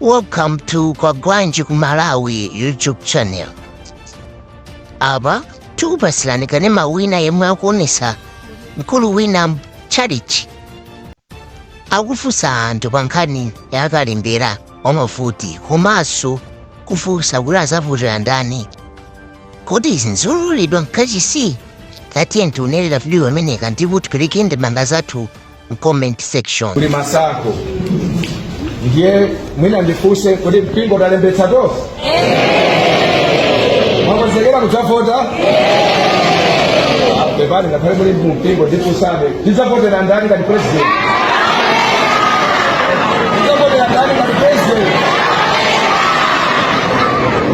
Welcome to Kwagwanji ku Malawi YouTube channel. Apa tikupasilani kanema wina yemwe akuonesa mkulu wina mtchalitchi akufunsa anthu pa nkhani ya kalembera wa mavoti komanso kufunsa kuti azavotera ndani. Kodi izi nzololedwa mkachisi? Tatiyeni tionere video imeneyi ndipo tipereke ndemanga zathu comment section. Kuli masankho, ndiye mwina ndifunse kuti mpingo talembetsa tonse? Mwakonzekera kudzavota? Ah, pepani, ngakhale muli mumpingo ndifunsabe, tidzavotera ndani ngati president? Tidzavotera ndani ngati president?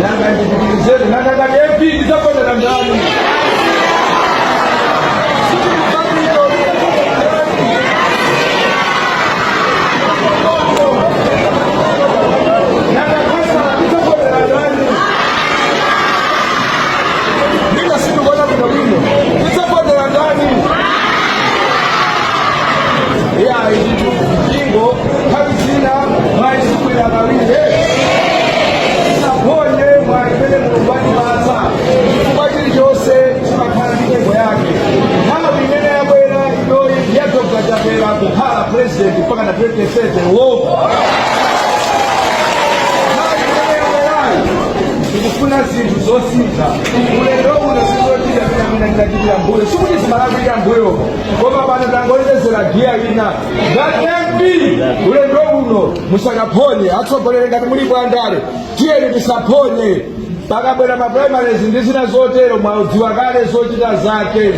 Nanga ndipitirizeni, nanga ngati MP tidzavotera ndani? Saphonye mwayi umene Mulungu atipatsa, chifukwa chilichonse chimakhala ndi nyengo yake. Nthawi imene yabwera inoyi ya Dr Chakwera kukhala president mpaka na 2030 wo. Nthawi imene yabwerayi tikufuna zinthu zosintha. Ulendo uno sizochita zina amene tinachitira mbuyo, sikuti zimalakwika mbuyoko, koma pano tangoonjezera giya ina. Ngati MP ulendo uno musakaphonye, atsogoleri ngati mulipo andale, tiyeni tisaphonye. Pakabwera ma primaries ndi zina zotero, mwadziwa kale zochita zake.